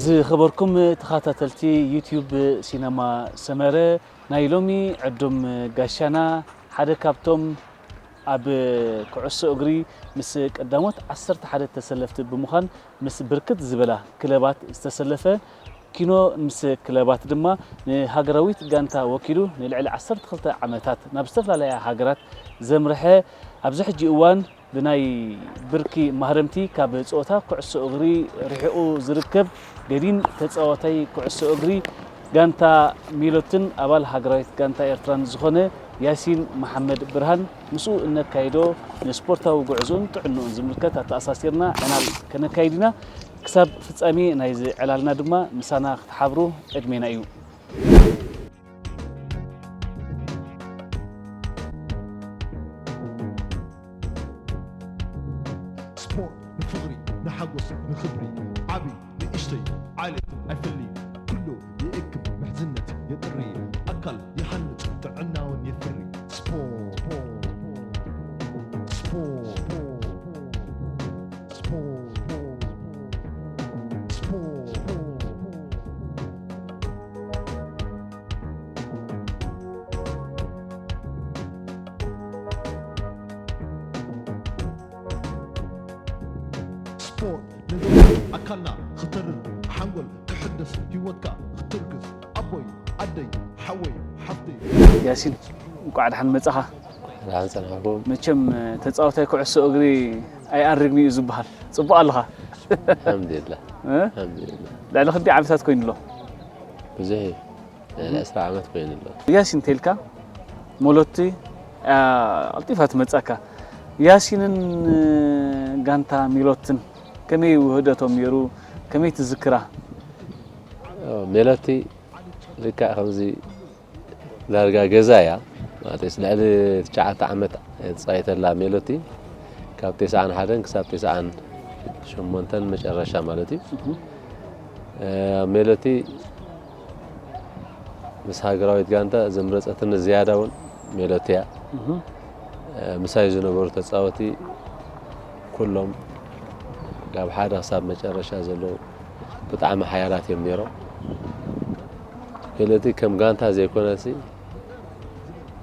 ዝኸበርኩም ተኸታተልቲ ዩትዩብ ሲነማ ሰመረ፣ ናይ ሎሚ ዕዱም ጋሻና ሓደ ካብቶም ኣብ ኩዕሶ እግሪ ምስ ቀዳሞት ዓሰርተ ሓደ ተሰለፍቲ ብምዃን ምስ ብርክት ዝበላ ክለባት ዝተሰለፈ፣ ኪኖ ምስ ክለባት ድማ ንሃገራዊት ጋንታ ወኪሉ ንልዕሊ ዓሰርተ ክልተ ዓመታት ናብ ዝተፈላለያ ሃገራት ዘምርሐ፣ ኣብዚ ሕጂ እዋን ብናይ ብርኪ ማህረምቲ ካብ ጸወታ ኩዕሶ እግሪ ርሒቑ ዝርከብ ገዲም ተጻዋታይ ኩዕሶ እግሪ ጋንታ ሚሎትን ኣባል ሃገራዊት ጋንታ ኤርትራን ዝኾነ ያሲን መሓመድ ብርሃን፣ ምስኡ እነካይዶ ንስፖርታዊ ጉዕዞኡን ጥዕንኡን ዝምልከት ኣተኣሳሲርና ዕላል ከነካይድ ኢና። ክሳብ ፍጻሜ ናይዚ ዕላልና ድማ ምሳና ክትሓብሩ ዕድሜና እዩ። ስፖርት ንፍቕሪ፣ ንሓጎስ፣ ንኽብሪ፣ ዓቢ፣ ንእሽተይ፣ ዓሌት ኣይፈሊ፣ ኩሉ ይእክብ፣ ምሕዝነት የጥሪ፣ ኣካል ይሃንጽ፣ ጥዕናውን የፍሪ። ስፖርት፣ ስፖርት፣ ስፖርት፣ ስፖርት። ስፖርት ንዘውትር ኣካልና ክተርር፣ ሓንጎል ክሕደስ፣ ህይወትካ ክትርግስ። ኣቦይ፣ ኣደይ፣ ሓወይ፣ ሓፍተይ። ያሲን፣ እንቋዕ ደሓን መጻኻ። ደሓን ጸናሕኩም። መቸም ተጻዋታይ ኩዕሶ እግሪ ኣይኣርግን እዩ ዝበሃል። ጽቡቕ ኣለኻ። ኣልሓምዱሊላህ። እ? ኣልሓምዱሊላህ። ልዕሊ ክንደይ ዓመታት ኮይኑ ኣሎ? ብዙሕ እዩ። ልዕሊ ዕስራ ዓመት ኮይኑ ኣሎ። ያሲን እንተልካ ሞሎቲ፣ ኣ፣ ቀልጢፋ ትመጻካ። ያሲንን ጋንታ ሚሎትን ከመይ ውህደቶም ነይሩ? ከመይ ትዝክራ? ሜሎቲ ልክዕ ከምዚ ዳርጋ ገዛ እያ። ማለት ልዕሊ ትሽዓተ ዓመት ተጻዊተላ ሜሎቲ፣ ካብ ተስዓን ሓደን ክሳብ ተስዓን ሸሞንተን መጨረሻ ማለት እዩ። እ፣ ሜሎቲ ምስ ሃገራዊት ጋንታ ዘምረጸትኒ ዝያዳ እውን ሜሎቲ እያ። እ፣ ምሳይ ዝነበሩ ተጻወቲ ኩሎም ካብ ሓደ ክሳብ መጨረሻ ዘለዉ ብጣዕሚ ሓያላት እዮም ነይሮም። ሜሎቲ ከም ጋንታ ዘይኮነሲ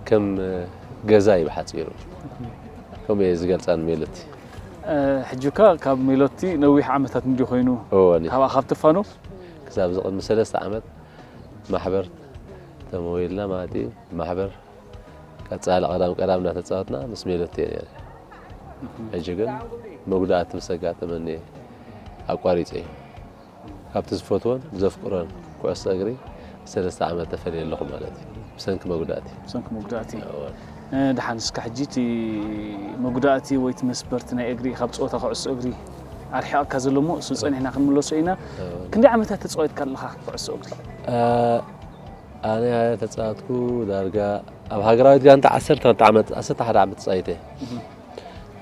ከም ገዛ እዩ ብሓጺሩ። ከምኡ እየ ዝገልጻ ንሜሎቲ። እ፣ ሕጂ እኳ ካብ ሜሎቲ ነዊሕ ዓመታት እንዲ ኮይኑ እወኒ። ካብኣ ካብ ትፋኖ ክሳብ እዚ ቅድሚ ሰለስተ ዓመት ማሕበር ተመዊልና ማለት እዩ። ማሕበር ቀጻሊ ቀዳም ቀዳም እናተጻወትና ምስ ሜሎቲ እየ ነይረ። ሕጂ ግን መጉዳእቲ ምስ ኣጋጠመኒ ኣቋሪጸ እዩ። ካብቲ ዝፈትዎን ዘፍቅሮን ኩዕሶ እግሪ ሰለስተ ዓመት ተፈልየ ኣለኹ ማለት እዩ። ብሰንኪ መጉዳእቲ። ብሰንኪ መጉዳእቲ። እወ። እ፣ ደሓን እስከ ሕጂ እቲ መጉዳእቲ ወይ እቲ መስበርቲ ናይ እግሪ ካብ ጸወታ ኩዕሶ እግሪ ኣርሒቕካ ዘሎ እሞ እሱ ጸኒሕና ክንምለሶ ኢና። እወ። ክንደይ ዓመታት ተጻዊትካ ኣለኻ ኩዕሶ እግሪ? እ፣ ኣነ ተጻወትኩ ዳርጋ ኣብ ሃገራዊት ጋንታ ዓሰርተ ክልተ ዓመት፣ ዓሰርተ ሓደ ዓመት ተጻዊተ።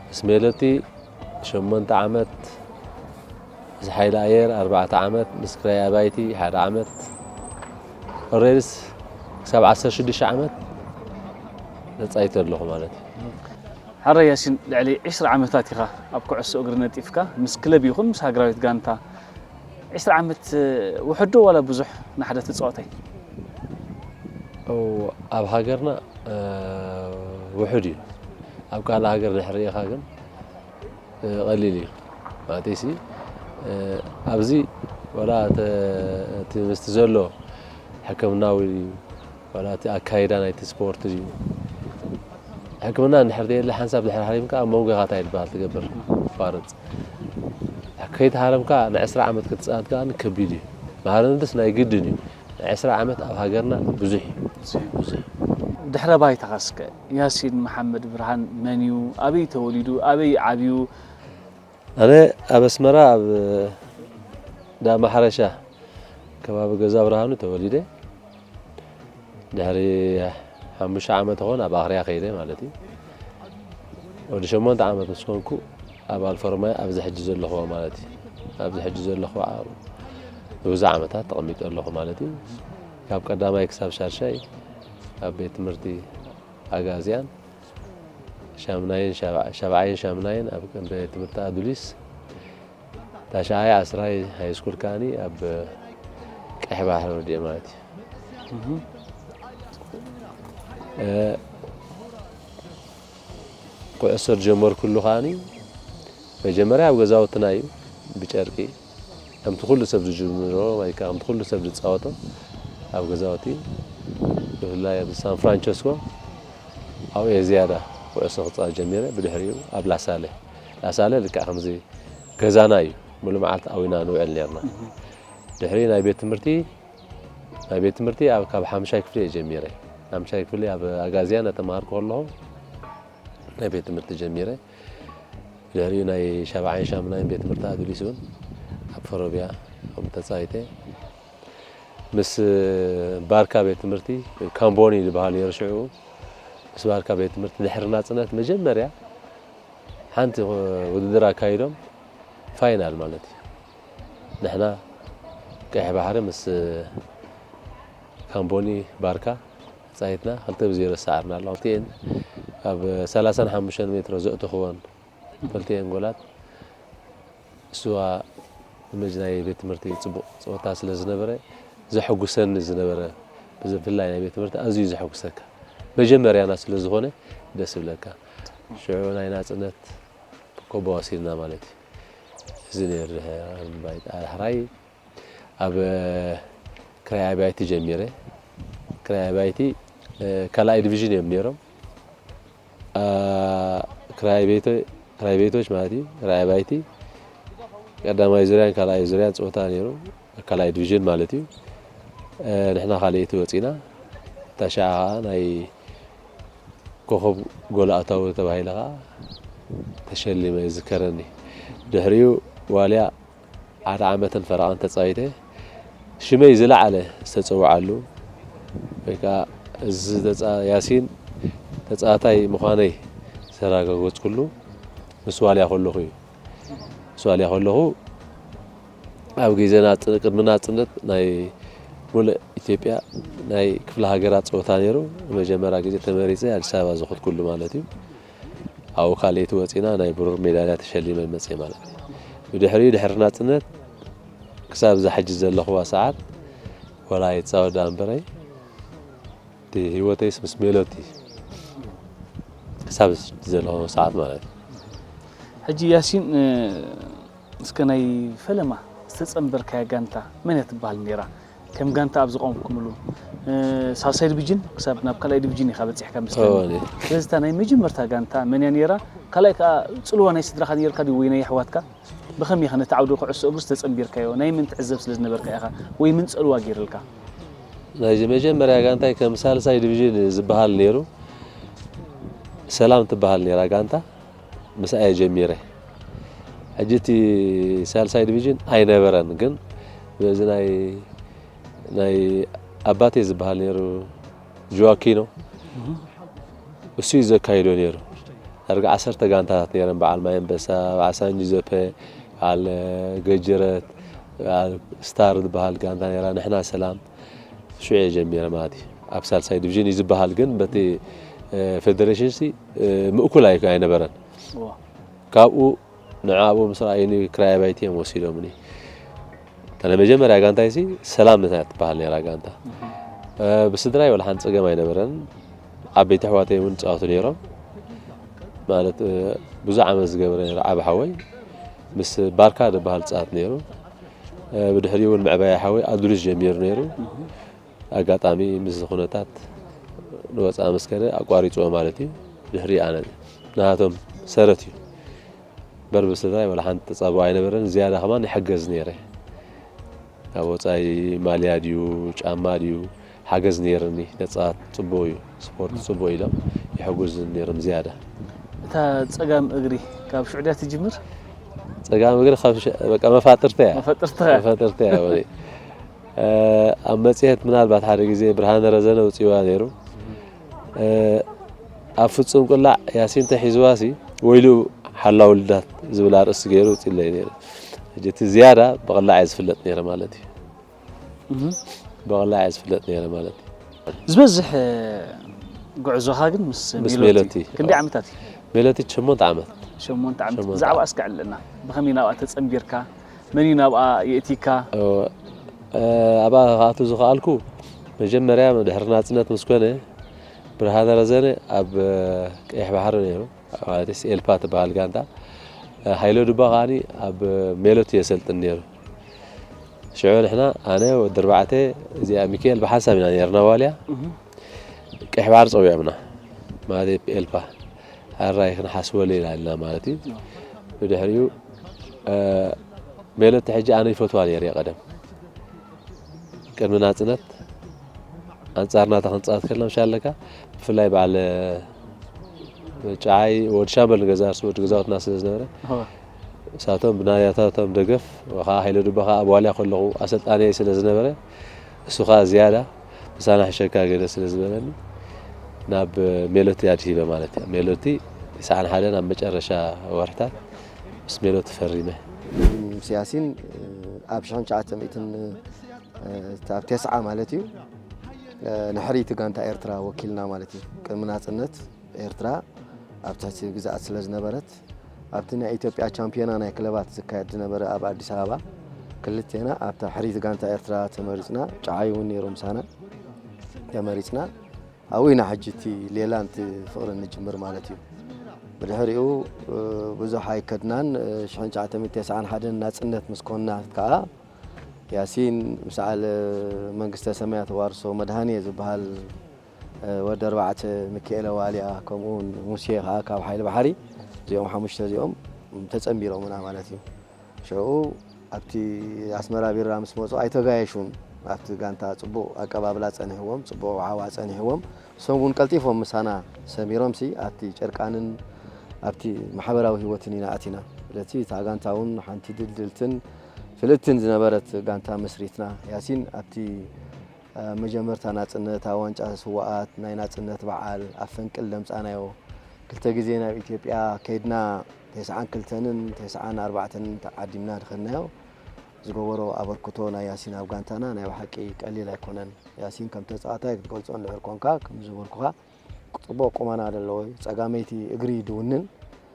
ምስ ሜሎቲ ሸሞንተ ዓመት፣ ምስ ሓይሊ ኣየር ኣርባዕተ ዓመት፣ ምስ ክራይ ኣባይቲ ሓደ ዓመት፣ ኦሬድስ ክሳብ ዓሰርተ ሽዱሽተ ዓመት ተጻዊተ ኣለኹ ማለት እዩ። ሕራይ ያሲን፣ ልዕሊ ዕስራ ዓመታት ኢኻ ኣብ ኩዕሶ እግሪ ነጢፍካ፣ ምስ ክለብ ይኹን ምስ ሃገራዊት ጋንታ። ዕስራ ዓመት ውሑድ ዶ ዋላ ብዙሕ ንሓደ ተጻዋታይ? እው፣ ኣብ ሃገርና፣ እ፣ ውሑድ እዩ። ኣብ ካልእ ሃገር ድሕሪ ሪኢኻ ግን፣ እ፣ ቀሊል እዩ። ማለተይሲ፣ እ፣ ኣብዚ ዋላ እተ-፣ እቲ ምስቲ ዘሎ ሕክምናዊ ድዩ፣ ዋላ እቲ ኣካይዳ ናይቲ ስፖርት ድዩ፣ ሕክምና እንድሕር ዘየለ ሓንሳብ ድሕሪ ሃሪምካ ኣብ መንጎ ኢኻ እንታይ ዝበሃል ትገብር፣ ቋርጽ። ከይተሃረምካ ንዕስራ ዓመት ክትጻወት ከኣ ከቢድ እዩ። መሃረምትስ ናይ ግድን እዩ። ዕስራ ዓመት ኣብ ሃገርና ብዙሕ እዩ። ብዙሕ። ድሕረ ባይታኻ እስከ፣ ያሲን መሓመድ ብርሃን መን እዩ? ኣበይ ተወሊዱ? ኣበይ ዓብዩ? ኣነ ኣብ ኣስመራ ኣብ እንዳ ማሕረሻ ከባቢ ገዛ ብርሃኑ ተወሊደ። ድሕሪ ሓሙሽተ ዓመት ኾን ኣብ ኣኽርያ ከይደ ማለት እዩ። ወዲ ሸሞንተ ዓመት ምስ ኮንኩ ኣብ ኣልፈርማይ ኣብዚ ሕጂ ዘለኹዎ ማለት እዩ። ኣብዚ ሕጂ ዘለኹዎ ኣብ ብዙሕ ዓመታት ተቐሚጠ ኣለኹ ማለት እዩ። ካብ ቀዳማይ ክሳብ ሻድሻይ ኣብ ቤት ትምህርቲ ኣጋዝያን ሻምናይን ሻብዓ-፣ ሻብዓይን ሻምናይን ኣብ ቤት ትምህርቲ ኣዱሊስ ታሽዓይ ዓስራይ ሃይ ስኩል ከኣኒ ኣብ ቀይሕ ባሕሪ ወዲኤ ማለት እዩ። እ፣ ኩዕሶ ዝጀመርኩሉ ከኣኒ መጀመርያ ኣብ ገዛውትና እዩ፣ ብጨርቂ ከምቲ ኩሉ ሰብ ዝጅምሮ ወይ ከዓ ከምቲ ኩሉ ሰብ ዝፃወቶ ኣብ ገዛውቲ፣ ብፍላይ ኣብ ሳን ፍራንቸስኮ ኣብኡ እየ ዝያዳ ኩዕሶ ክፃወት ጀሚረ። ብድሕሪኡ ኣብ ላሳለ፣ ላሳለ ልክዕ ከምዚ ገዛና እዩ፣ ሙሉእ መዓልቲ ኣዊና ንውዕል ነርና። ድሕሪ ናይ ቤት ትምህርቲ፣ ናይ ቤት ትምህርቲ ኣብ ካብ ሓምሻይ ክፍሊ እየ ጀሚረ። ሓምሻይ ክፍሊ ኣብ ኣጋዝያን እናተምሃርኩ ከለኹ ናይ ቤት ትምህርቲ ጀሚረ። ድሕሪኡ ናይ ሻብዓይን ሻምናይን ቤት ትምህርቲ ኣዱሊስ እውን ኣብ ፈሮብያ ከም ተፃይተ ምስ ባርካ ቤት ትምህርቲ ካምቦኒ ዝበሃል ነይሩ ሽዑ። ምስ ባርካ ቤት ትምህርቲ ድሕሪ ናፅነት መጀመርያ ሓንቲ ውድድር ኣካይዶም ፋይናል ማለት እዩ። ንሕና ቀይሕ ባሕሪ ምስ ካምቦኒ ባርካ ተፃይትና ክልተ ብዜሮ ዝሰዓርና ኣሎ። ክልቲኤን ኣብ ሰላሳን ሓሙሽተን ሜትሮ ዘእተኽወን ክልቲኤን ጎላት እሱዋ መጅ ናይ ቤት ትምህርቲ ፅቡቕ ፀወታ ስለ ዝነበረ ዘሐጉሰኒ ዝነበረ፣ ብፍላይ ናይ ቤት ትምህርቲ ኣዝዩ ዘሐጉሰካ መጀመርያና ስለ ዝኾነ ደስ ይብለካ። ሽዑ ናይ ናፅነት ኮቦ ወሲድና ማለት እዩ። እዚ ነይሩ ድሕራይ ኣብ ክራይ ኣባይቲ ጀሚረ። ክራይ ኣባይቲ ካልኣይ ዲቪዥን እዮም ነይሮም። ክራይ ቤቶች ማለት እዩ። ክራይ ኣባይቲ ቀዳማይ ዙርያን ካልኣይ ዙርያን ፀወታ ነይሩ፣ ካልኣይ ዲቪዥን ማለት እዩ። ንሕና ካልኣይቲ ወፂና፣ እታ ሻዓ ከዓ ናይ ኮኸብ ጎል ኣታዊ ተባሂለ ከዓ ተሸሊመ ይዝከረኒ። ድሕሪኡ ዋልያ ሓደ ዓመትን ፈረቓን ተፃዊተ ሽመይ ዝለዓለ ዝተፀውዓሉ ወይ ከዓ እዚ ተፃ- ያሲን ተፃዋታይ ምዃነይ ዘረጋገፅኩሉ ምስ ዋልያ ከለኹ እዩ። ምስ ዋልያ ከለኹ ኣብ ግዜ ናፅ- ቅድሚ ናፅነት ናይ ሙሉእ ኢትዮጵያ ናይ ክፍለ ሃገራት ፀወታ ነይሩ። ንመጀመርያ ግዜ ተመሪፀ ኣዲስ ኣበባ ዝኸድኩሉ ማለት እዩ። ኣብኡ ካልኣይቲ ወፂና ናይ ብሩር ሜዳልያ ተሸሊመ መፅየ ማለት እዩ። ብድሕሪኡ ድሕሪ ናፅነት ክሳብ እዛ ሕጂ ዘለኹዋ ሰዓት ወላ ኣይፃወት ደኣ እምበረይ እቲ ህይወተይስ ምስ ሜሎቲ ክሳብ ዘለኹ ሰዓት ማለት እዩ። ሕጂ ያሲን እስከ ናይ ፈለማ ዝተፀንበርካያ ጋንታ መን እያ ትበሃል ነይራ? ከም ጋንታ ኣብ ዝቆምኩምሉ ሳልሳይ ዲቪጅን ክሳብ ናብ ካልኣይ ዲቪጅን ኢኻ በፂሕካ መስለኒ። ስለዚ እታ ናይ መጀመርታ ጋንታ መን እያ ነይራ? ካልኣይ ከዓ ፅልዋ ናይ ስድራኻ ነይርካ ድዩ ወይ ናይ ኣሕዋትካ? ብኸመይ ኢኻ ነቲ ዓውዲ ኩዕሶ እግሪ ዝተፀንቢርካዮ? ናይ መን ትዕዘብ ስለ ዝነበርካ ኢኻ ወይ መን ፀልዋ ገይርልካ? ናይዚ መጀመርያ ጋንታይ ከም ሳልሳይ ዲቪዥን ዝበሃል ነይሩ፣ ሰላም ትበሃል ነይራ ጋንታ፣ ምስኣ እየ ጀሚረ። ሕጂ እቲ ሳልሳይ ዲቪዥን ኣይነበረን፣ ግን በዚ ናይ ናይ ኣባቴ ዝበሃል ነይሩ ጆዋኪኖ እሱ እዩ ዘካይዶ ነይሩ። ዳርጋ ዓሰርተ ጋንታታት ነይረን፣ በዓል ማይ ኣንበሳ፣ በዓል ሳን ጁዘፐ፣ በዓል ገጀረት፣ በዓል ስታር ዝበሃል ጋንታ ነይራ፣ ንሕና ሰላም ሽዑ እየ ጀሚረ ማለት እዩ። ኣብ ሳልሳይ ዲቪዥን እዩ ዝበሃል፣ ግን በቲ ፌደሬሽን ሲ ምእኩል ኣይ- ኣይነበረን። ካብኡ ንዕኡ ምስ ረኣዩኒ ክራይ ኣባይቲ እዮም ወሲዶምኒ። እታ ናይ መጀመርያ ጋንታይ ሲ ሰላም ነታ ትበሃል ነይራ ጋንታ። ብስድራይ ወላ ሓንቲ ፀገም ኣይነበረን። ዓበይቲ ኣሕዋተይ እውን ፃወቱ ነይሮም። ማለት ብዙሕ ዓመት ዝገበረ ነይሩ ዓቢ ሓወይ ምስ ባርካ ዝበሃል ፃወት ነይሩ። ብድሕሪኡ እውን መዕበያ ሓወይ ኣዱሊስ ጀሚሩ ነይሩ። ኣጋጣሚ ምስዚ ኩነታት ንወፃኢ ምስ ከደ ኣቋሪፅዎ ማለት እዩ። ድሕሪ ኣነ ናሃቶም ሰረት እዩ። እምበር ብስድራይ ዋላ ሓንቲ ተፃብኦ ኣይነበረን። ዝያዳ ከማን ይሕገዝ ነይረ። ኣብ ወፃኢ ማልያ ድዩ ጫማ ድዩ ሓገዝ ነይርኒ። ነፃ ፅቡቕ እዩ፣ ስፖርት ፅቡቕ ኢሎም ይሕጉዝኒ ነይሮም ዝያዳ። እታ ፀጋም እግሪ ካብ ሽዑ ድያ ትጅምር? ፀጋም እግሪ ካብ ሸ- በቃ መፋጥርተ እያ። መፈጥርተ መፋጥርተ እያ። ወደ ኣብ መፅሄት ምናልባት ሓደ ግዜ ብርሃነ ረዘነ ውፅዋ ነይሩ። ኣብ ፍጹም ቁላዕ ያሲን ተሒዝዋ ሲ ወይሉ ሓላው ልዳት ዝብል ኣርእስቲ ገይሩ ውፅለይ ነይሩ። ሕጂ እቲ ዝያዳ ብቕላዕ እየ ዝፍለጥ ነይረ ማለት እዩ። ብቕላዕ እየ ዝፍለጥ ነይረ ማለት እዩ። ዝበዝሕ ጉዕዞኻ ግን ምስ ምስ ሜሎቲ ሜሎቲ። ክንደይ ዓመታት እዩ? ሜሎቲ ሸሞንተ ዓመት። ሸሞንተ ዓመት። ሸሞንተ ብዛዕባ ዓመት። እስከ ዕልልና ብኸመይ ናብኣ ተፀንቢርካ? መን እዩ ናብኣ የእቲካ? ኣብኣ ክኣቱ ዝኸኣልኩ መጀመርያ ድሕሪ ናፅነት ምስ ኮነ ብርሃነ ረዘነ ኣብ ቀይሕ ባሕሪ ነይሩ። ማለት ኤልፓ ትበሃል ጋንታ። ሃይለ ዱባ ከዓኒ ኣብ ሜሎት የሰልጥን ነይሩ። ሽዑ ንሕና ኣነ ወዲ ኣርባዕተ እዚኣ ሚካኤል ብሓንሳብ ኢና ነርና ዋልያ ቀይሕ ባሕሪ ፀዊዖምና ማለት ኤልፓ ኣራይ ክንሓስበሉ ኢና ኢልና ማለት እዩ። ብድሕሪኡ ሜሎት ሕጂ ኣነ ይፈትዋ ነይረ ቀደም ቅድሚ ናፅነት ኣንፃር ናታ ክንፃወት ከለና ምሽ ኣለካ ብፍላይ በዓል ጫዓይ ወዲ ሻምበል ንገዛ እርሱ ወዲ ገዛውትና ስለ ዝነበረ እሳቶም ብናያታቶም ደገፍ ከዓ ሃይለ ዱባ ከዓ ኣብ ዋልያ ከለኹ ኣሰልጣኒ ስለ ዝነበረ እሱ ከዓ ዝያዳ ምሳና ሕሸካ ገለ ስለ ዝበለኒ ናብ ሜሎቲ ኣድሂበ ማለት እዩ። ሜሎቲ ተስዓን ሓደን ኣብ መጨረሻ ወርሕታት ምስ ሜሎቲ ፈሪመ። ምስ ያሲን ኣብ ሽሕን ትሽዓተ ሚእትን ኣብ ቴስዓ ማለት እዩ ንሕርይቲ ጋንታ ኤርትራ ወኪልና ማለት እዩ። ቅድሚ ናፅነት ኤርትራ ኣብ ትሕቲ ግዝኣት ስለ ዝነበረት ኣብቲ ናይ ኢትዮጵያ ቻምፒዮና ናይ ክለባት ዝካየድ ዝነበረ ኣብ ኣዲስ ኣበባ ክልቴና ኣብታ ሕርይቲ ጋንታ ኤርትራ ተመሪፅና። ጨዓይ እውን ነይሩ ምሳና ተመሪፅና። ኣብኡ ኢና ሕጂ እቲ ሌላን እቲ ፍቕርን ንጅምር ማለት እዩ። ብድሕሪኡ ብዙሕ ኣይከድናን። ሽሕን ትሽዓተ ሚእትን ተስዓን ሓደን ናፅነት ምስ ኮንና ከዓ ያሲን ምስ በዓል መንግስተ ሰማያት ዋርሶ መድሃንየ ዝበሃል ወዲ ኣርባዕተ ሚካኤለ ዋልያ ከምኡ እውን ሙሴ ከዓ ካብ ሓይሊ ባሕሪ እዚኦም ሓሙሽተ እዚኦም ተፀንቢሮምና ማለት እዩ። ሽዑ ኣብቲ ኣስመራ ቢራ ምስ መፁ ኣይተጋየሹን። ኣብቲ ጋንታ ፅቡቕ ኣቀባብላ ፀኒሕዎም፣ ፅቡቕ ውዓዋ ፀኒሕዎም። እሶም እውን ቀልጢፎም ምሳና ሰሚሮምሲ ኣብቲ ጨርቃንን ኣብቲ ማሕበራዊ ህይወትን ኢና ኣቲና። ስለዚ እታ ጋንታ እውን ሓንቲ ድልድልትን ፍልጥትን ዝነበረት ጋንታ መስሪትና። ያሲን ኣብቲ መጀመርታ ናፅነት ኣብ ዋንጫ ስዋኣት ናይ ናፅነት በዓል ኣብ ፈንቅል ደምፃናዮ ክልተ ግዜ ናብ ኢትዮጵያ ከይድና ተስዓን ክልተንን ተስዓን ኣርባዕተን ተዓዲምና ድኸድናዮ ዝገበሮ ኣበርክቶ ናይ ያሲን ኣብ ጋንታና ናይ ብሓቂ ቀሊል ኣይኮነን። ያሲን ከም ተፃዋታይ ክትገልፆ እንድሕር ኮንካ ከም ዝበልኩኻ ፅቡቕ ቁመና ዘለዎ እዩ። ፀጋመይቲ እግሪ ድውንን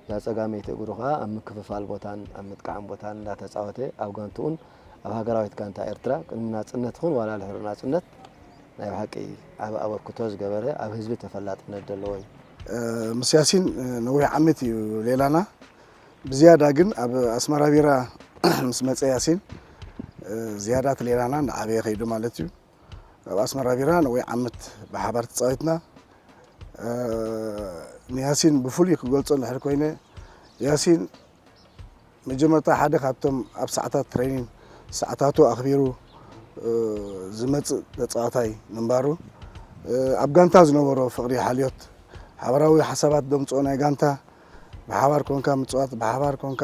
እዛ ፀጋመይቲ እግሩ ከዓ ኣብ ምክፍፋል ቦታን ኣብ ምጥቃዕን ቦታን እንዳተፃወተ ኣብ ጋንትኡን ኣብ ሃገራዊት ጋንታ ኤርትራ ቅድሚ ናፅነት ይኹን ዋላ ድሕሪ ናፅነት ናይ ብሓቂ ዓቢ ኣበርክቶ ዝገበረ ኣብ ህዝቢ ተፈላጥነት ዘለዎ እዩ። ምስ ያሲን ነዊሕ ዓመት እዩ ሌላና። ብዝያዳ ግን ኣብ ኣስመራ ቢራ ምስ መፀ ያሲን ዝያዳ እቲ ሌላና እንዳዓበየ ከይዱ ማለት እዩ። ኣብ ኣስመራ ቢራ ነዊሕ ዓመት ብሓባር ተፃዊትና። ንያሲን ብፍሉይ ክገልፆ እንድሕር ኮይነ ያሲን መጀመርታ ሓደ ካብቶም ኣብ ሰዓታት ትሬኒን ሰዓታቱ ኣኽቢሩ ዝመፅእ ተፃዋታይ ምንባሩ ኣብ ጋንታ ዝነበሮ ፍቕሪ ሓልዮት ሓበራዊ ሓሳባት ደምፅኦ ናይ ጋንታ ብሓባር ኮንካ ምፅዋት ብሓባር ኮንካ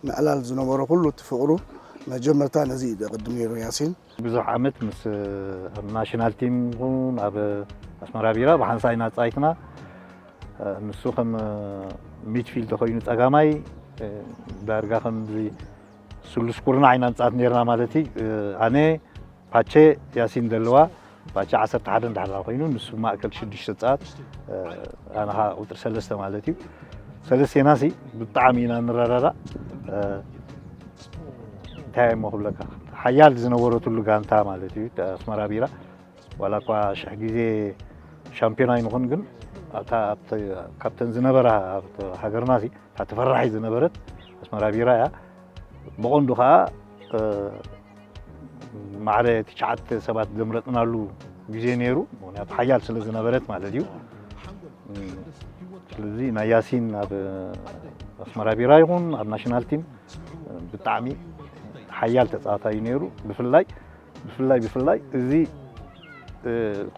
ምዕላል ዝነበሮ ኩሉ እቲ ፍቕሩ መጀመርታ ነዚ እዩ ዘቕድም ነይሩ ያሲን። ብዙሕ ዓመት ምስ ኣብ ናሽናል ቲም ይኹን ኣብ ኣስመራ ቢራ ብሓንሳእ ኢና ተፃይትና። ንሱ ከም ሚድፊልድ ኮይኑ ፀጋማይ ዳርጋ ከምዚ ስሉስ ኩርናዕ ኢና ንፃወት ነርና ማለት እዩ። ኣነ ፓቸ ያሲን ዘለዋ ፓቸ ዓሰርተ ሓደ እንዳሕራ ኮይኑ ንሱ ማእከል ሽዱሽተ ፃት ኣነ ከዓ ቁፅሪ ሰለስተ ማለት እዩ። ሰለስቴና ሲ ብጣዕሚ ኢና ንረዳዳእ። እንታይ እሞ ክብለካ ሓያል ዝነበረትሉ ጋንታ ማለት እዩ ኣስመራ ቢራ ዋላ እኳ ሽሕ ግዜ ሻምፒዮን ኣይንኹን ግን ካብተን ዝነበራ ሃገርና ሲ እታ ተፈራሒት ዝነበረት ኣስመራ ቢራ እያ። ብቐንዱ ከዓ ማዕረ ትሽዓተ ሰባት ዘምረፅናሉ ግዜ ነይሩ። ምክንያቱ ሓያል ስለ ዝነበረት ማለት እዩ። ስለዚ ናይ ያሲን ኣብ ኣስመራ ቢራ ይኹን ኣብ ናሽናል ቲም ብጣዕሚ ሓያል ተፃዋታይ እዩ ነይሩ። ብፍላይ ብፍላይ ብፍላይ እዚ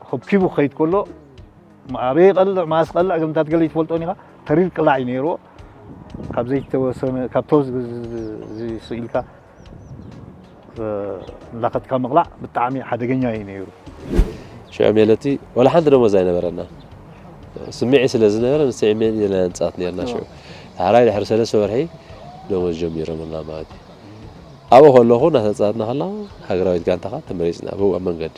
ከብኪቡ ክኸይድ ከሎ ኣበይ ይቐልዕ ማስ ቀልዕ ግምታት ገለ ይትፈልጦን ኢኻ። ተሪር ቅላዕ እዩ ነይርዎ። ካብ ዘይተወሰነ ካብ ተወዝ ስኢልካ እንዳኸትካ ምቕላዕ ብጣዕሚ ሓደገኛ እዩ ነይሩ። ሽዑ ሜለቲ ወላ ሓንቲ ደሞዝ ኣይነበረና። ስምዒ ስለ ዝነበረ ንስምዒ ንፃት ነርና። ሽዑ ዳሕራይ ድሕሪ ሰለስተ ወርሒ ደሞዝ ጀሚሮምልና ማለት እዩ። ኣብኡ ከለኹ እናተፃወትና ከላ ሃገራዊት ጋንታኻ ተመሪፅና ብኡ ኣብ መንገዲ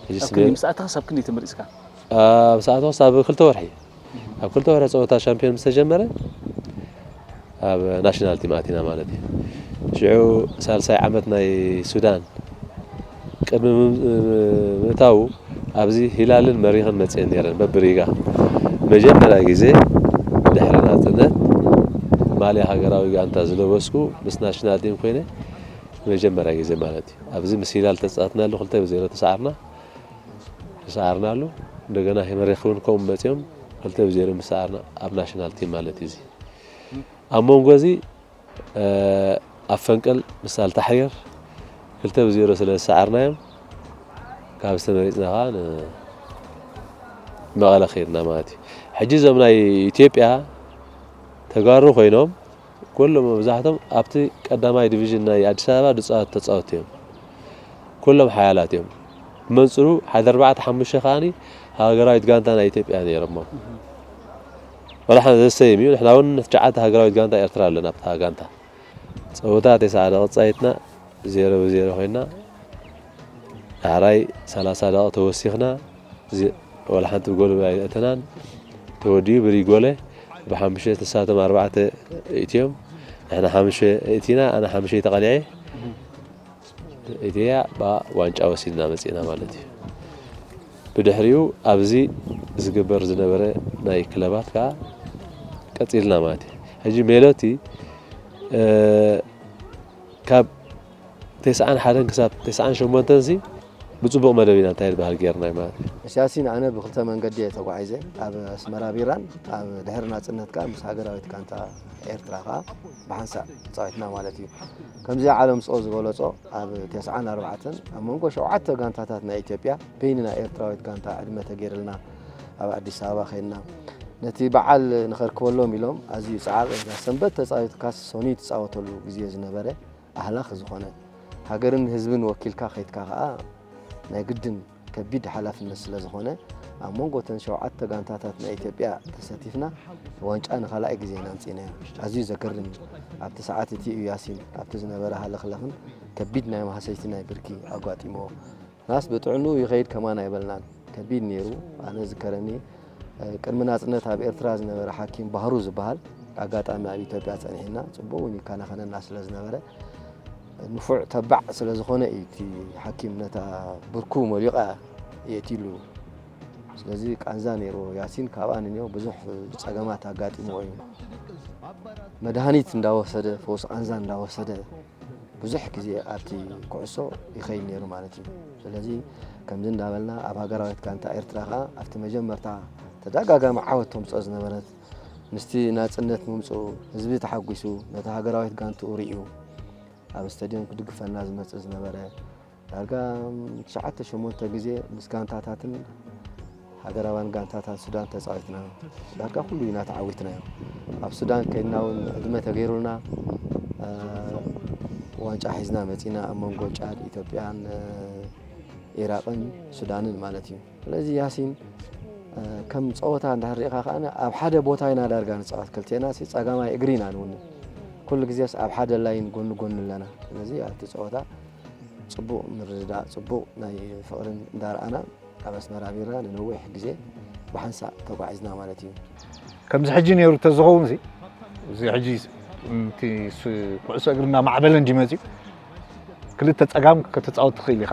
ኣብ ክንደይ ምስ ኣተኻስ ኣብ ክንደይ ተመሪፅካ? ኣብ ሰዓት ወስ ኣብ ክልተ ወርሒ ኣብ ክልተ ወርሒ ፀወታ ሻምፒዮን ምስ ተጀመረ ኣብ ናሽናል ቲም ኣቲና ማለት እዩ። ሽዑ ሳልሳይ ዓመት ናይ ሱዳን ቅድሚ ምእታዉ ኣብዚ ሂላልን መሪኽን መፅአን ነይረን። በብሪጋ መጀመርያ ግዜ ድሕሪ ናፅነት ማልያ ሃገራዊ ጋንታ ዝለበስኩ ምስ ናሽናል ቲም ኮይነ መጀመርያ ግዜ ማለት እዩ። ኣብዚ ምስ ሂላል ተፃወትናሉ ክልተ ብዜሮ ተሰዓርና ተሰዓርናሉ። እንደገና መሪኽ እውን ከምኡ መፅኦም ክልተ ብዜሮ ምስ ሰዓርና ኣብ ናሽናል ቲም ማለት እዩ። እዚ ኣብ መንጎ እዚ ኣብ ፈንቅል ምስ ኣልታሕሪር ክልተ ብዜሮ ስለ ዝሰዓርናዮም ካብ ዝተመሪፅና ከዓ ንመቐለ ከይድና ማለት እዩ። ሕጂ እዞም ናይ ኢትዮጵያ ተጋሩ ኮይኖም ኩሎም መብዛሕቶም ኣብቲ ቀዳማይ ዲቪዥን ናይ ኣዲስ ኣበባ ድፃወት ተፃወትቲ እዮም። ኩሎም ሓያላት እዮም። ብመንፅሩ ሓደ ኣርባዕተ ሓሙሽተ ከዓኒ ሃገራዊት ጋንታ ናይ ኢትዮጵያ ነይሮሞ። ወላ ሓደ ዘሰይም እዩ። ንሕና እውን ትሽዓተ ሃገራዊት ጋንታ ኤርትራ ኣለና ኣብታ ጋንታ። ፀወታ ተስዓ ደቂቕ ተፃዊትና ዜሮ ብዜሮ ኮይና ዳሕራይ ሰላሳ ደቂቕ ተወሲኽና ዜ- ወላ ሓንቲ ጎል ኣይኣተናን። ተወዲኡ ብሪጎለ ብሓሙሽተ ንሳቶም ኣርባዕተ እትዮም ንሕና ሓሙሽተ እቲና ኣነ ሓሙሽተ ተቐሊዐ እትያ ብኣ ዋንጫ ወሲድና መፂእና ማለት እዩ። ብድሕሪኡ ኣብዚ ዝግበር ዝነበረ ናይ ክለባት ከዓ ቀፂልና ማለት እዩ። ሕጂ ሜሎቲ ካብ ተስዓን ሓደን ክሳብ ተስዓን ሸሞንተን ሲ ብፅቡቕ መደብ ኢና እንታይ ዝበሃል ጌርና ማለት እዩ። መሻሲን ኣነ ብክልተ መንገዲ እየ ተጓዒዘ። ኣብ ኣስመራ ቢራን ኣብ ድሕሪ ናፅነት ከዓ ምስ ሃገራዊት ጋንታ ኤርትራ ከዓ ብሓንሳእ ተፃዊትና ማለት እዩ። ከምዚ ዓለም ፅኦ ዝበለፆ ኣብ ተስዓን ኣርባዕተን ኣብ መንጎ ሸውዓተ ጋንታታት ናይ ኢትዮጵያ በይንና ኤርትራዊት ጋንታ ዕድመ ተገይርልና ኣብ ኣዲስ ኣበባ ከይድና ነቲ በዓል ንኸርክበሎም ኢሎም ኣዝዩ ፃዕቕ እዛ ሰንበት ተፃዊትካስ ሶኒ ትፃወተሉ ግዜ ዝነበረ ኣህላኽ ዝኾነ ሃገርን ህዝብን ወኪልካ ከይድካ ከዓ ናይ ግድን ከቢድ ሓላፍነት ስለ ዝኾነ ኣብ መንጎ እተን ሸውዓተ ጋንታታት ናይ ኢትዮጵያ ተሰቲፍና ዋንጫ ንኻልኣይ ግዜ ኢና ኣምፂእናዮ። ኣዝዩ ዘገርም እዩ። ኣብቲ ሰዓት እቲ እዩ ያሲን ኣብቲ ዝነበረ ሃለኽለኽን ከቢድ ናይ ማህሰይቲ ናይ ብርኪ ኣጓጢምዎ። ናስ ብጥዕኑ ይኸይድ ከማን ኣይበልናን። ከቢድ ነይሩ። ኣነ ዝከረኒ ቅድሚ ናጽነት ኣብ ኤርትራ ዝነበረ ሓኪም ባህሩ ዝበሃል ኣጋጣሚ ኣብ ኢትዮጵያ ጸኒሕና ጽቡቕ እውን ይከናኸነና ስለ ዝነበረ ንፉዕ ተባዕ ስለ ዝኾነ እዩ እቲ ሓኪም ነታ ብርኩ መሊቓ የእትሉ። ስለዚ ቃንዛ ነይርዎ። ያሲን ካብኣ ንንዮ ብዙሕ ጸገማት ኣጋጢምዎ እዩ። መድሃኒት እንዳወሰደ ፈውሲ ቃንዛ እንዳወሰደ ብዙሕ ግዜ ኣብቲ ኩዕሶ ይኸይድ ነይሩ ማለት እዩ። ስለዚ ከምዚ እንዳበልና ኣብ ሃገራዊት ጋንታ ኤርትራ ከኣ ኣብቲ መጀመርታ ተደጋጋሚ ዓወት ተምጽኦ ዝነበረት ምስቲ ናጽነት ምምጽኡ ህዝቢ ተሓጒሱ ነቲ ሃገራዊት ጋንትኡ ርእዩ ኣብ ስታድዮም ክድግፈና ዝመጽእ ዝነበረ ዳርጋ ትሽዓተ ሸሞንተ ግዜ ምስ ጋንታታትን ሃገራውያን ጋንታታት ሱዳን ተጻዊትና ዳርጋ ኩሉ ኢና ተዓዊትናዮ። ኣብ ሱዳን ከይድና እውን ዕድመ ተገይሩልና ዋንጫ ሒዝና መጺና ኣብ መንጎ ጫድ፣ ኢትዮጵያን ኢራቕን ሱዳንን ማለት እዩ። ስለዚ ያሲን ከም ፀወታ እንድሕር ሪኢኻ ከኣ ኣብ ሓደ ቦታ ኢና ዳርጋ ንፃወት ክልቴና ሲ ጸጋማይ እግሪ ኢና ንውንን ኩሉ ግዜስ ኣብ ሓደ ላይን ጎኒ ጎኒ ኣለና። ስለዚ ኣብቲ ፀወታ ጽቡቕ ምርድዳእ ጽቡቕ ናይ ፍቕርን እንዳረኣና ካብ ኣስመራ ቢራ ንነዊሕ ግዜ ብሓንሳእ ተጓዒዝና ማለት እዩ። ከምዚ ሕጂ ነይሩ ተዝኸውን እዚ ሕጂ እቲ ኩዕሶ እግሪ እናማዕበለ እንዲ መፅዩ ክልተ ፀጋም ከተፃወት ትኽእል ኢኻ።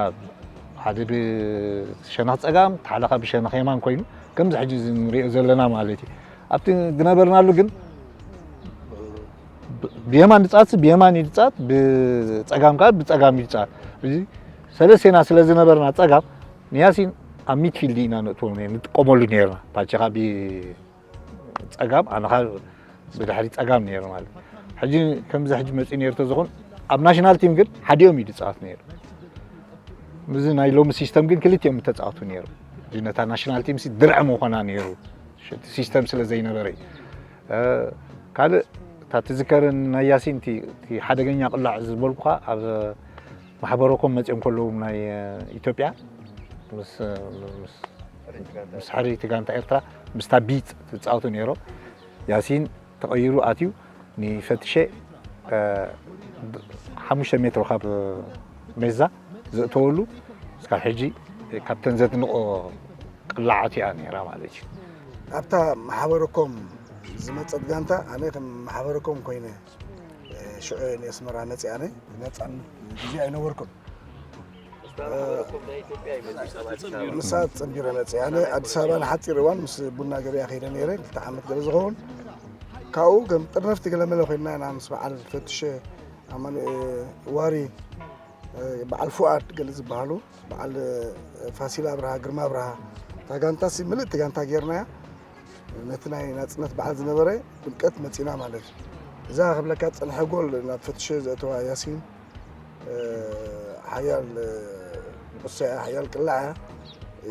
ሓደ ብሸነኽ ፀጋም ተሓለኻ ብሸነኽ የማን ኮይኑ ከምዚ ሕጂ ንሪኦ ዘለና ማለት እዩ። ኣብቲ ዝነበርናሉ ግን ብየማን ይፃወት ብየማን ይፃወት ብፀጋም ከዓ ብፀጋም ይፃወት። እዚ ሰለስቴና ስለ ዝነበርና ፀጋም ንያሲን ኣብ ሚድፊልድ ኢና ንእትዎ ንጥቀመሉ ነርና። ፓቸኻ ብፀጋም ኣነኻ ብድሕሪ ፀጋም ነይሩ ማለት ሕጂ ከምዚ ሕጂ መፅኡ ነይሩ ተዝኾን ኣብ ናሽናል ቲም ግን ሓዲኦም እዩ ዝፃወት ነይሩ። እዚ ናይ ሎሚ ሲስተም ግን ክልቲኦም ተፃወቱ ነይሩ። ነታ ናሽናል ቲም ድርዕ ምኾና ነይሩ። ሲስተም ስለ ዘይነበረ እዩ። ካልእ እታ ትዝከረኒ ናይ ያሲን እቲ ሓደገኛ ቅላዕ ዝበልኩኻ ኣብ ማሕበረኮም መፅኦም ከለዉ ናይ ኢትዮጵያ ምስ ሕርይቲ ጋንታ ኤርትራ ምስታ ቢፅ ትፃወቱ ነይሮ። ያሲን ተቐይሩ ኣትዩ ንፈትሸ ሓሙሽተ ሜትሮ ካብ ሜዛ ዘእተወሉ እስካብ ሕጂ ካብተን ዘድንቆ ቅላዓት እያ ነይራ ማለት እዩ። ኣብታ ማሕበረኮም ዝመፀት ጋንታ ኣነ ከም ማሕበረኮም ኮይነ ሽዑ ንኣስመራ መፅእ ኣነ ነፃን ግዜ ኣይነበርኩን። ምሳት ፅንቢረ መፅእ ኣነ ኣዲስ ኣበባ ንሓፂር እዋን ምስ ቡና ገበያ ከይደ ነይረ፣ ክልተ ዓመት ገለ ዝኸውን። ካብኡ ከም ጥርነፍቲ ገለ መለ ኮይንና ኢና ምስ በዓል ፈትሸ ኣማኑኤል ዋሪ፣ በዓል ፉኣድ ገለ ዝበሃሉ፣ በዓል ፋሲል ኣብርሃ፣ ግርማ ኣብርሃ፣ እታ ጋንታ ሲ ምልእቲ ጋንታ ጌርናያ። ነቲ ናይ ናጽነት በዓል ዝነበረ ድምቀት መጺና ማለት እዩ። እዛ ክብለካ ዝጸንሐ ጎል ናብ ፈትሸ ዘእተዋ ያሲን፣ ሓያል ቁሰያ፣ ሓያል ቅላዕ እያ።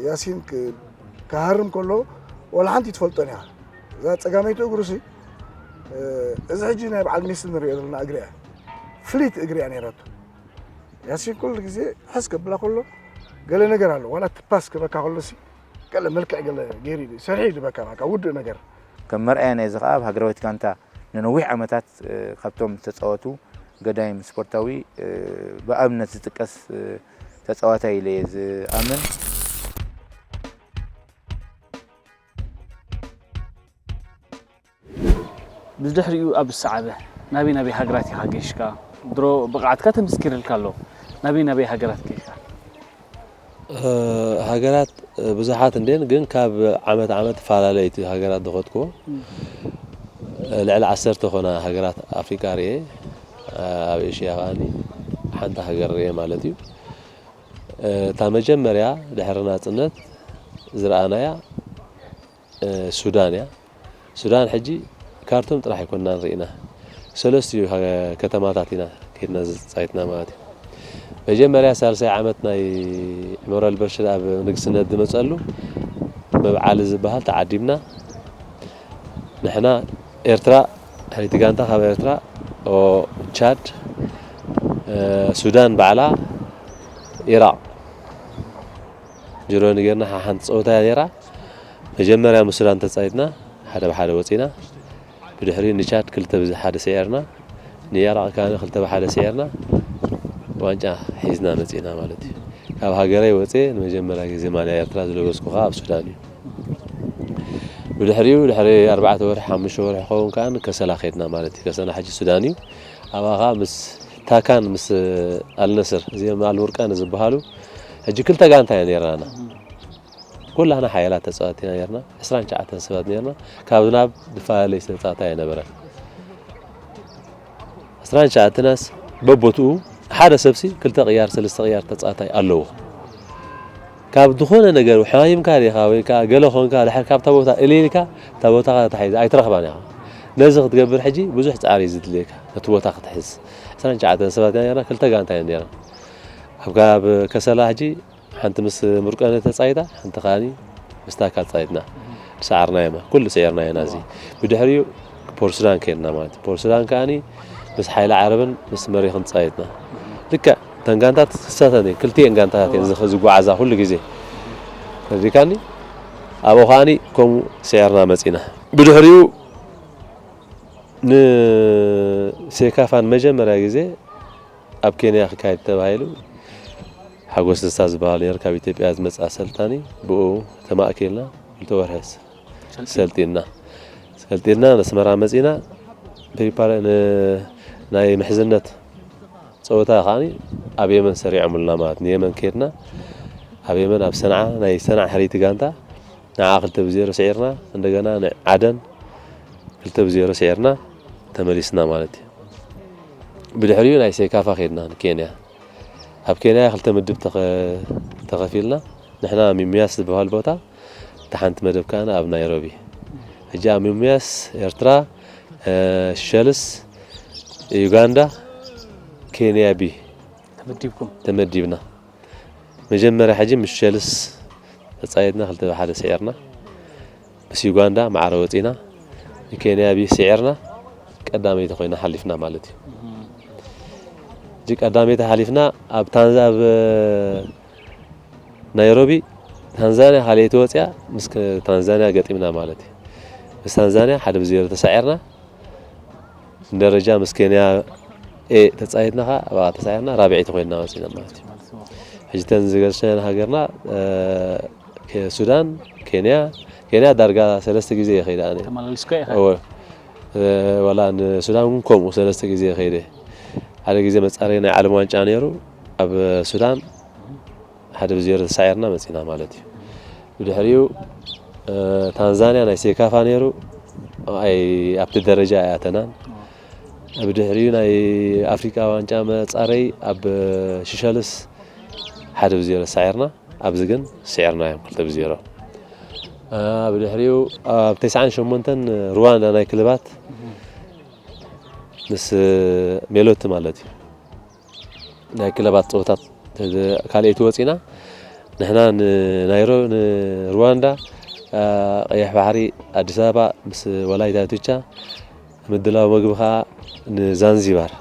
ያሲን ክሃርም ከሎ ወላ ሓንቲ ትፈልጦን እያ። እዛ ጸጋመይቲ እግሩ ሲ፣ እዚ ሕጂ ናይ በዓል ሜሲ ንሪኦ ዘለና እግሪ እያ። ፍሊት እግሪ እያ ነይራቶ። ያሲን ኩሉ ግዜ ሕስ ከብላ ከሎ ገለ ነገር ኣሎ። ዋላ እቲ ፓስ ክበካ ከሎ ሲ ገለ መልክዕ ገለ ገይሩ እዩ። ሰሪሑ እዩ ዝበካ፣ በቃ ውዱእ ነገር። ከም መርኣያ ናይዚ ከኣ ኣብ ሃገራዊት ጋንታ ንነዊሕ ዓመታት፣ እ፣ ካብቶም ዝተጻወቱ ገዳይም ስፖርታዊ፣ እ፣ ብኣብነት ዝጥቀስ፣ እ፣ ተጻዋታይ ኢለ እየ ዝኣምን። ብድሕሪኡ ኣብ ዝሰዓበ ናበይ ናበይ ሃገራት ኢኻ ገይሽካ? ድሮ ብቕዓትካ ተመስኪርልካ ኣሎ። ናበይ ናበይ ሃገራት ገይሽካ? እ፣ ሃገራት ብዙሓት እንድየን፣ ግን ካብ ዓመት ዓመት ይፈላለያ እቲ ሃገራት ዝኸድክዎ። እ፣ ልዕሊ ዓሰርተ ኮና ሃገራት ኣፍሪቃ ርእየ። ኣብ ኤሽያ ከኣኒ ሓንቲ ሃገር ርእየ ማለት እዩ። እ፣ እታ መጀመርያ ድሕሪ ናጽነት ዝረኣናያ፣ እ፣ ሱዳን እያ። ሱዳን ሕጂ ካርቱም ጥራሕ ኣይኮንናን ርኢና። ሰለስቲኡ ሃ-፣ ከተማታት ኢና ከይድና ዝጻይትና ማለት እዩ። መጀመርያ ሳልሳይ ዓመት ናይ ዑመር ኣልበሽር ኣብ ንግስነት ዝመጸሉ መብዓሊ ዝበሃል ተዓዲምና። ንሕና ኤርትራ፣ ሕሪቲ ጋንታ ካብ ኤርትራ፣ ኦ፣ ቻድ፣ እ፣ ሱዳን ባዕላ፣ ኢራቕ። ጅሮኒ ጌርና ሓንቲ ጸወታ እያ ነይራ። መጀመርያ ምስ ሱዳን ተጻይትና፣ ሓደ ብሓደ ወጺና። ብድሕሪኡ ንቻድ ክልተ ብሓደ ስዒርና፣ ንኢራቕ ከኣ ክልተ ብሓደ ስዒርና፣ ዋንጫ ሒዝና መጺእና ማለት እዩ። ካብ ሃገረይ ወጽየ ንመጀመርያ ግዜ ማልያ ኤርትራ ዝለበስኩ ከኣ ኣብ ሱዳን እዩ። ብድሕሪኡ ድሕሪ ኣርባዕተ ወርሒ፣ ሓሙሽተ ወርሒ ክኸውን ከኣ ከሰላ ከድና ማለት እዩ። ከሰላ ሕጂ ሱዳን እዩ። ኣብኣ ከኣ ምስ ታካን ምስ ኣልነስር፣ እዚኦም ኣልቡርቃን ዝበሃሉ ሕጂ ክልተ ጋንታ እያ ነይራና። ኩላህና ሓያላት ተጻወትቲ ኢና ነርና፣ ዕስራን ትሽዓተን ሰባት ነርና። ካብ ናብ ዝፈላለየ ተጻዋታይ ኣይነበረን። ዕስራን ትሽዓተናስ በቦትኡ ሓደ ሰብሲ ክልተ ቅያር፣ ሰለስተ ቅያር ተጻዋታይ ኣለዎ። ካብ ዝኾነ ነገር ሓሚምካ ዲኻ ወይ ከኣ ገለ ኾንካ፣ ድሕር ካብታ ቦታ እልልካ፣ እታ ቦታኻ ተታሒዛ ኣይትረኽባን ኢኻ። ነዚ ክትገብር ሕጂ ብዙሕ ጻዕሪ እዩ ዝድልየካ፣ ነቲ ቦታ ክትሕዝ። ዕስራን ትሽዓተን ሰባት ኢና ነርና፣ ክልተ ጋንታ እየን ነይረን። ኣብ፣ ኣብ ከሰላ ሕጂ ሓንቲ ምስ ሙርቀነ ተጻይታ፣ ሓንቲ ከኣኒ ምስ ታካ ተጻይትና። ሰዓርናዮ፣ ኩሉ ሰዒርናዮ ናዚ። ብድሕሪኡ ፖርት ሱዳን ከይድና ማለት እዩ። ፖርት ሱዳን ከኣኒ ምስ ሓይሊ ዓረብን ምስ መሪኽን ተጻይትና። ልክዕ እተን ጋንታት ክሳተን እየን፣ ክልቲኤን ጋንታት እየን ዝኸ-፣ ዝጓዓዛ ኩሉ ግዜ። ተረዲካኒ? ኣብኡ ከኣኒ ከምኡ ሰዒርና መጺና። ብድሕሪኡ ንሴካፋ ንመጀመርያ ግዜ ኣብ ኬንያ ክካየድ ተባሂሉ ሓጎስ ደስታ ዝበሃል ነይሩ፣ ካብ ኢትዮጵያ ዝመጽእ ኣሰልጣኒ። ብኡ ተማእኪልና ክልተ ወርሒ ሰልጢንና። ሰልጢንና ንኣስመራ መጺና። ፕሪፓረ-፣ ን-፣ ናይ ምሕዝነት ጸወታ ከኣኒ ኣብ የመን ሰሪዖምልና ማለት ንየመን ከድና። ኣብ የመን ኣብ ሰንዓ፣ ናይ ሰንዓ ሕርይቲ ጋንታ ንዓ ክልተ ብዜሮ ስዒርና፣ እንደገና ንዓደን ክልተ ብዜሮ ስዒርና ተመሊስና ማለት እዩ። ብድሕሪኡ ናይ ሴካፋ ከድና ንኬንያ። ኣብ ኬንያ ክልተ ምድብ ተኸ-፣ ተኸፊልና። ንሕና ሚሚያስ ዝበሃል ቦታ፣ እታ ሓንቲ መደብ ከኣ ኣብ ናይሮቢ። ሕጂ ኣብ ሚሚያስ ኤርትራ፣ እ፣ ሸልስ፣ ዩጋንዳ፣ ኬንያ ቢ ተመዲብኩም? ተመዲብና። መጀመርያ ሕጂ ምስ ሸልስ ተጻይድና፣ ክልተ ብሓደ ስዒርና። ምስ ዩጋንዳ ማዕረ ወጺና፣ ንኬንያ ቢ ስዒርና፣ ቀዳመይቲ ኮይና ሓሊፍና ማለት እዩ። እም። ሕጂ ቀዳመይቲ ሓሊፍና፣ ኣብ ታንዛ-፣ ኣብ ናይሮቢ ታንዛንያ ካልኣይቲ ወጺኣ፣ ምስ ከ-፣ ታንዛንያ ገጢምና ማለት እዩ። ምስ ታንዛንያ ሓደ ብዜሮ ተሳዒርና፣ ንደረጃ ምስ ኬንያ ኤ ተጻይትና ኸኣ፣ ኣብኣ ተሳዒርና፣ ራብዐይቲ ኮይንና ወጺና ማለት እዩ። ሕጂ እተን ዝገርሸን ሃገርና፣ እ፣ ከ-፣ ሱዳን፣ ኬንያ፣ ኬንያ ዳርጋ ሰለስተ ግዜ እየ ከይደ ኣነ። ተመላሊስካ ኢኻ? እወ። እ፣ ዋላ ንሱዳን እውን ከምኡ ሰለስተ ግዜ እየ ከይደ። ሓደ ግዜ መጻረይ ናይ ዓለም ዋንጫ ነይሩ ኣብ ሱዳን፣ ሓደ ብዜሮ ተሳዒርና መጺና ማለት እዩ። ብድሕሪኡ ታንዛንያ ናይ ሴካፋ ነይሩ፣ ኣብቲ ደረጃ ኣይኣተናን። ብድሕሪኡ ናይ ኣፍሪቃ ዋንጫ መጻረይ ኣብ ሽሸልስ ሓደ ብዜሮ ተሳዒርና፣ ኣብዚ ግን ስዒርናዮም ክልተ ብዜሮ። ብድሕሪኡ ኣብ ተስዓን ሸሞንተን ሩዋንዳ ናይ ክለባት ምስ ሜሎቲ ማለት እዩ፣ ናይ ክለባት ፀወታት ካልኣይቲ ወፂና። ንሕና ንናይሮ ንሩዋንዳ ቀይሕ ባሕሪ ኣዲስ ኣበባ ምስ ወላይታ ቱቻ፣ ምድላው መግቢ ከዓ ንዛንዚባር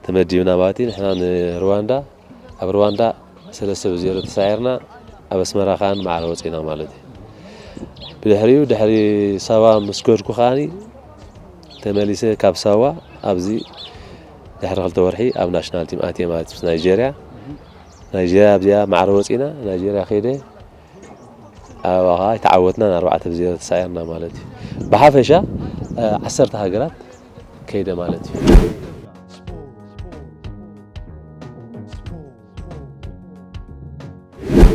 ተመዲብና ማለት እዩ። ንሕና ንሩዋንዳ ኣብ ሩዋንዳ ሰለስተ ብዜሮ ተሳዒርና፣ ኣብ ኣስመራ ከዓ ንማዕረ ወፂና ማለት እዩ። ብድሕሪኡ ድሕሪ ሳዋ ምስ ከድኩ ከዓኒ ተመሊሰ ካብ ሳዋ ኣብዚ ድሕሪ ክልተ ወርሒ ኣብ ናሽናል ቲም ኣትየ ማለት እዩ። ናይጀርያ ናይጀርያ ኣብዚኣ ማዕረ ወፂና ናይጀርያ ከይደ ኣብኣ ከዓ ኣይተዓወትናን፣ ኣርባዕተ ብዜሮ ተሳዒርና ማለት እዩ። ብሓፈሻ ዓሰርተ ሃገራት ከይደ ማለት እዩ።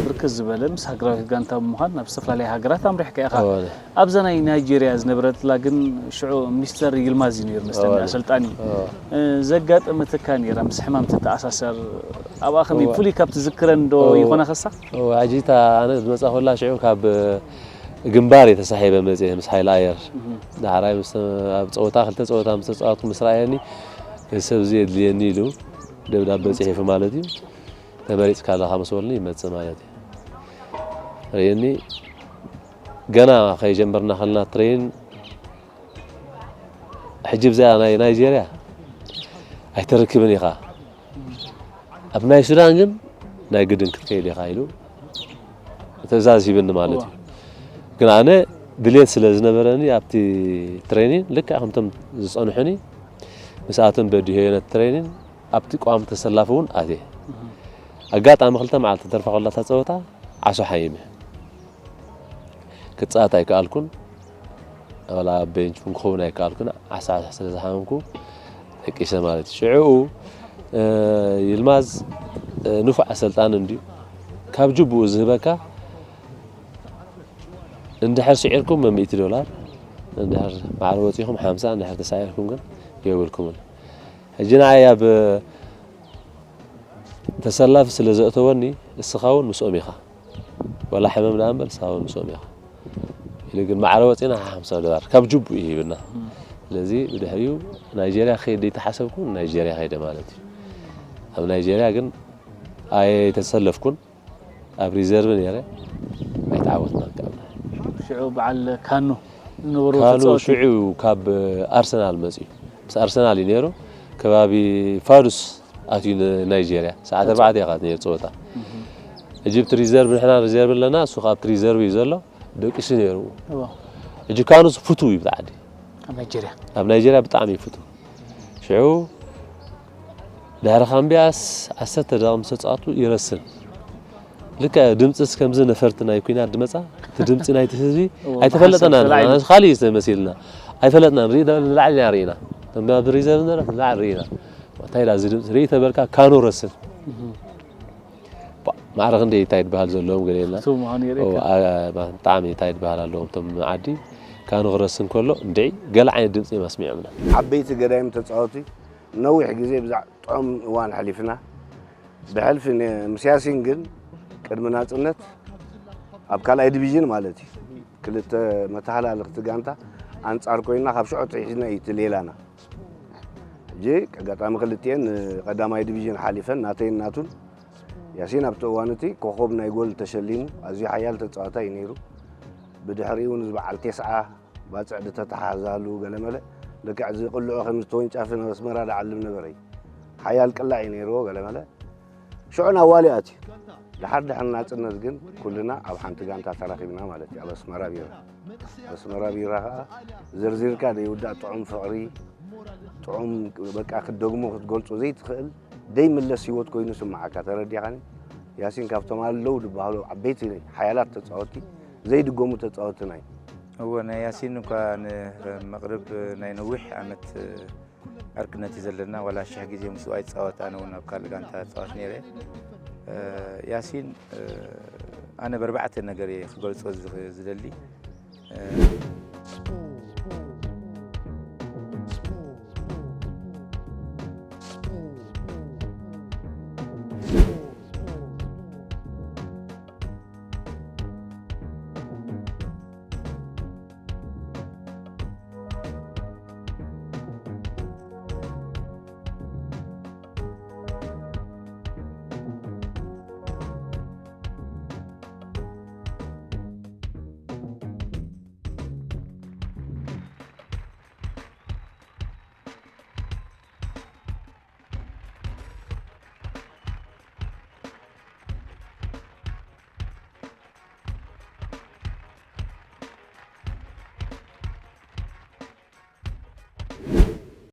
ብርክት ዝበለ ምስ ሃገራዊት ጋንታ ብምዃን ናብ ዝተፈላለያ ሃገራት ኣምሪሕካ ኢኻ። ኣብዛ ናይ ናይጄርያ ዝነበረትላ ግን ሽዑ ሚስተር ይልማዝ እዩ ነይሩ መስለኒ ኣሰልጣኒ። ዘጋጠመትካ ነይራ ምስ ሕማም ትተኣሳሰር ኣብኣ ከመይ ፍሉይ ካብ ትዝክረን ዶ ይኾነኸሳ? ሕጂ እታ ኣነ ዝመፃኹላ ሽዑ ካብ ግንባር እየ ተሳሒበ መፅየ ምስ ሓይሊ ኣየር። ዳሕራይ ኣብ ፀወታ ክልተ ፀወታ ምስ ተፃወትኩ ምስ ረኣየኒ እዚ ሰብ እዚ የድልየኒ ኢሉ ደብዳበ ፅሒፉ ማለት እዩ። ተመሪፅካ ኣለኻ ምስ በሉኒ ይመፅእ ማለት እዩ። ርእየኒ ገና ከይጀመርና ከለና ትሬን ሕጂ ብዚኣ ናይ ናይጀርያ ኣይተረክብን ኢኻ፣ ኣብ ናይ ሱዳን ግን ናይ ግድን ክትከይድ ኢኻ ኢሉ ትእዛዝ ሂብኒ ማለት እዩ። ግን ኣነ ድሌት ስለ ዝነበረኒ ኣብቲ ትሬኒን ልክዕ ከምቶም ዝፀንሑኒ ምስኣቶም በዲሆዮ ነቲ ትሬኒን ኣብቲ ቋሚ ተሰላፊ እውን ኣትየ። ኣጋጣሚ ክልተ መዓልቲ ተርፋ ከላ እታ ፀወታ ዓሶ ሓይመ ክፃወት ኣይከኣልኩን። ዋላ ኣብ ቤንች እውን ክኸውን ኣይከኣልኩን። ዓሳ ስለ ዝሓመምኩ ደቂሰ ማለት እዩ። ሽዕኡ ይልማዝ ንፉዕ ኣሰልጣኒ እንድዩ። ካብ ጅቡኡ ዝህበካ እንድሕር ስዒርኩም ሚእቲ ዶላር፣ እንድሕር ማዕረ ወፂኹም ሓምሳ፣ እንድሕር ተሳዒርኩም ግን የብልኩምን። ሕጂ ንዓይ ኣብ ተሰላፊ ስለ ዘእተወኒ እስኻ እውን ምስኦም ኢኻ። ዋላ ሕመም ደኣ እምበር እስኻ እውን ምስኦም ኢኻ ኢሉ ግን ማዕረ ወፂና ሓምሳ ዶላር ካብ ጅቡ እዩ ሂብና። ስለዚ ብድሕሪኡ ናይጀርያ ክኸይድ ዘይተሓሰብኩ ናይጀርያ ከይደ ማለት እዩ። ኣብ ናይጀርያ ግን ኣይተሰለፍኩን። ኣብ ሪዘርቭ ነይረ ኣይተዓወትናን። ካብ ሽዑ በዓል ካኑ ዝነበሩ ካኑ ተፃወትቲ ሽዑ ካብ ኣርሰናል መፅዩ ምስ ኣርሰናል እዩ ነይሩ። ከባቢ ፋዱስ ኣትዩ ንናይጀርያ ሰዓት ኣርባዕተ እያ ነይሩ ፀወታ። ሕጂ ብቲ ሪዘርቭ ንሕና ሪዘርቭ ኣለና፣ እሱ ካብቲ ሪዘርቭ እዩ ዘሎ ደቂሱ ነይሩ። እዋ። ሕጂ ካኑስ ፍቱ እዩ ብጣዕሚ ኣብ ናይጀርያ ኣብ ናይጀርያ ብጣዕሚ እዩ ፍቱ። ሽዑ ድሕሪ ካምቢያስ ዓሰርተ ደቂቕ ምስ ተፃወቱ ይረስን። ልክዕ ድምፅስ ከምዚ ነፈርቲ ናይ ኲናት ድመፃ እቲ ድምፂ ናይቲ ህዝቢ እዎ፣ ኣይተፈለጠናን። ሓንሳብ ተላዒሉ። ንሕና ካልእ እዩ መሲልና ኣይፈለጥናን። ርኢ ንላዕሊ ኢና ርኢና። እቶም ኣብ ሪዘርቭ ዝነበረ ንላዕሊ ርኢና። እንታይ ዳ እዚ ድምፂ ርኢ ተበልካ ካኑ ረስን። ማዕረ ክንደይ እንታይ ይበሃል ዘለዎም ገለ ኢልና። ፍቱው ምዃኑ የርእየካ። እዎ፣ ኣ- ብጣዕሚ እንታይ ይበሃል ኣለዎም እቶም ዓዲ ካኑ ክረስን ከሎ እንድዒ ገለ ዓይነት ድምፂ እዮም ኣስሚዖምና። ዓበይቲ ገዳይም ተፃወቲ ነዊሕ ግዜ ብዛዕ ጥዑም እዋን ኣሕሊፍና። ብሕልፊ ን- ምስ ያሲን ግን ቅድሚ ናፅነት ኣብ ካልኣይ ዲቪዥን ማለት እዩ ክልተ መተሓላልኽቲ ጋንታ ኣንፃር ኮይና ካብ ሽዑ ኣትሒዝና እዩ እቲ ሌላና። ሕጂ ኣጋጣሚ ክልቲኤን ንቀዳማይ ዲቪዥን ሓሊፈን ናተይን ናቱን ያሲን ኣብቲ እዋን እቲ ኮኾብ ናይ ጎል ተሸሊሙ ኣዝዩ ሓያል ተፃዋታይ እዩ ነይሩ። ብድሕሪኡ ንዝበዓል ቴስዓ ባፅዕ ዝተተሓሓዛሉ ገለመለ ልክዕ ዝቕልዑ ከም ዝተወንጫፊ ናብ ኣስመራ ዝዓልም ነበረ እዩ። ሓያል ቅላዕ እዩ ነይርዎ ገለመለ ሽዑ ናብ ዋልያ ኣትዩ። ድሓር ድሕሪ ናፅነት ግን ኩልና ኣብ ሓንቲ ጋንታ ተራኺብና ማለት እዩ ኣብ ኣስመራ ቢራ። ኣስመራ ቢራ ከዓ ዘርዚርካ ዘይውዳእ ጥዑም ፍቕሪ ጥዑም በቃ ክትደግሞ ክትገልፆ ዘይትኽእል ደይምለስ ህይወት ኮይኑ ስምዓካ ተረዲኻኒ። ያሲን ካብቶም ኣለዉ ዝበሃሉ ዓበይቲ ሓያላት ተፃወቲ ዘይድገሙ ተፃወቲ ናይ እወ ናይ ያሲን እኳ ንመቕርብ ናይ ነዊሕ ዓመት ዕርክነት እዩ ዘለና። ዋላ ሽሕ ግዜ ምስኡ ኣይጻወት፣ ኣነ እውን ኣብ ካልእ ጋንታ ጻወት ነይረ። ያሲን፣ ኣነ በርባዕተ ነገር እየ ክገልጾ ዝደሊ።